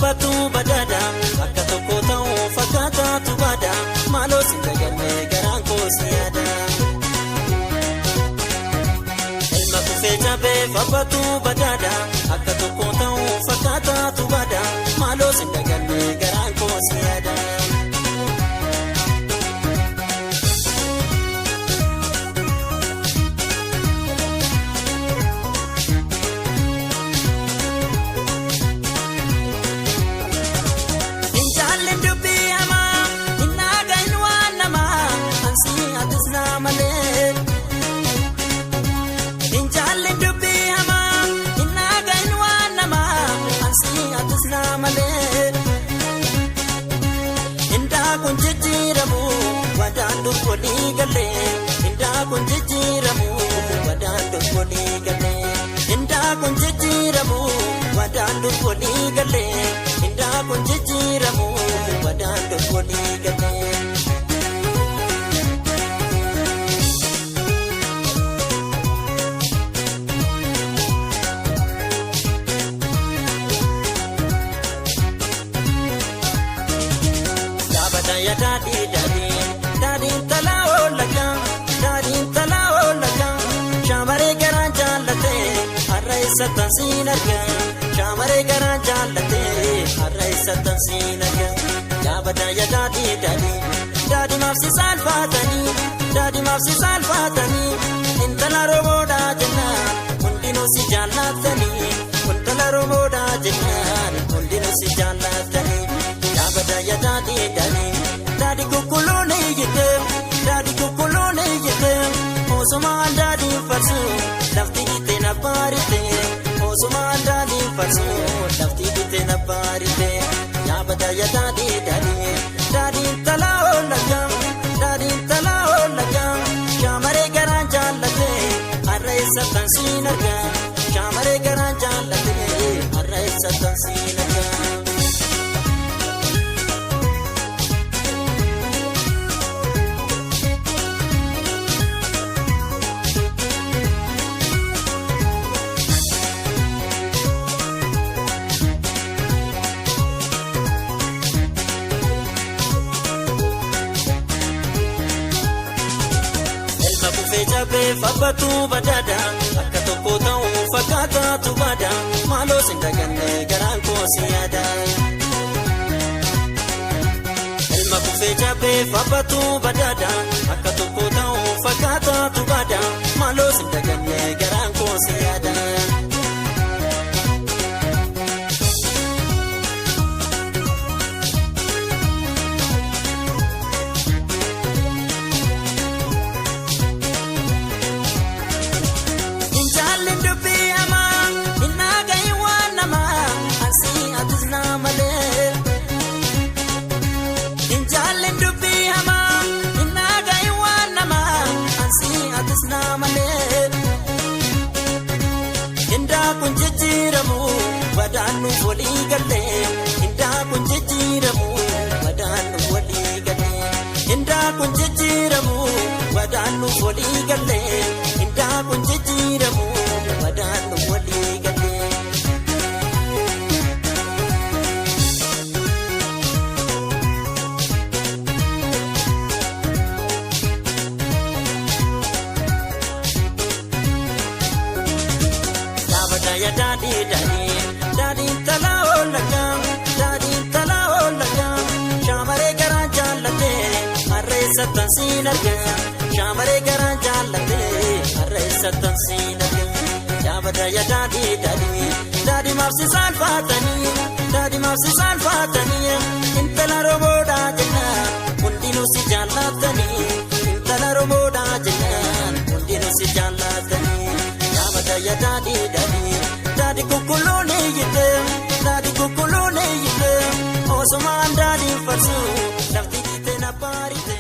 abbaatu badaadha akka tokko ta'uu fakkaataatu baada maaloo si daganne garaan koo si yaada. Ilma kufee jabeef abbaatu badaadha akka tokko ta'uu fakkaataatu baada maaloo si daganne garaan koo si yaada. Injaalli dubbii hamaa hin dhagahin waan namaa ansii atis na malee. Injaalli dubbii hamaa hin dhagahin waan namaa ansii atis na malee. Indaa kun jijjiiramu wadaan dur walii galee. Indaa kun jijjiiramu wadaan dur walii galee. Indaa kun jijjiiramu wadaan dur walii galee. Indaa kun jijjiiramu wadaan dur walii galee. Yaabadaya daadhii daadhii daadhiin talaa oolagaa daadhiin talaa oolagaa shaamaree garaan jaallatee har'a eessattan siin argaa shaamaree garaan jaallatee har'a eessattan siin argaa yaabadaya daadhii daadhii daadhii maaf si saalfaatanii daadhii maaf si saalfaatanii intala roboodhaa jennaan hundinuu si jaallatanii intala roboodhaa jennaan hundinuu si jaallatanii. Yaabadaya daadhii daadhii daadhii kukuluun iyyite daadhii kukuluun iyyite osumaan daadhiin farsu lafti dhiite na baarite osumaan daadhiin farsu lafti dhiite na baarite yaabadaya daadhii daadhii daadhiin talaa oolagaa daadhiin talaa oolagaa shaamaree garaan jaallate har'a eessattan siin argaa shaamaree garaan jaallate har'a eessattan siin argaa. Ilma kufee jabeef abbaatu badaadha akka tokko ta'uu fakkaataatu baada maaloo si daganne garaan koo si yaada. Ilma kufee jabeef abbaatu badaadha akka tokko ta'uu fakkaataatu baada maaloo si daganne garaan koo si yaada. Injaalli dubbii hamaa hin dhagahin waan namaa ansii atis na malee. Injaalli dubbii hamaa hin dhagahin waan namaa ansii atis na malee. Indaa kun jijjiiramu wadaan nuuf walii galee. Indaa kun jijjiiramu wadaan nuuf walii galee. Indaa kun jijjiiramu wadaan nuuf walii galee. Indaa kun jijjiiramu wadaan nuuf walii galee. Yaabadaya daadhii daadhii daadhiin talaa oolagaa daadhiin talaa oolagaa shaamaree garaan jaallatee har'a eessattan siin argaa shaamaree garaan jaallatee har'a eessattan siin argaa yaabadaya daadhii daadhii daadhii maaf si saalfaatanii daadhii maaf si saalfaatanii intala roboodhaa jennaan hundinuu si jaallatanii intala roboodhaa jennaan hundinuu si jaallatanii. Yaabadaya daadhii daadhii daadhii kukuluun iyyite daadhii kukuluun iyyite osumaan daadhiin farsu lafti dhiite na baarite.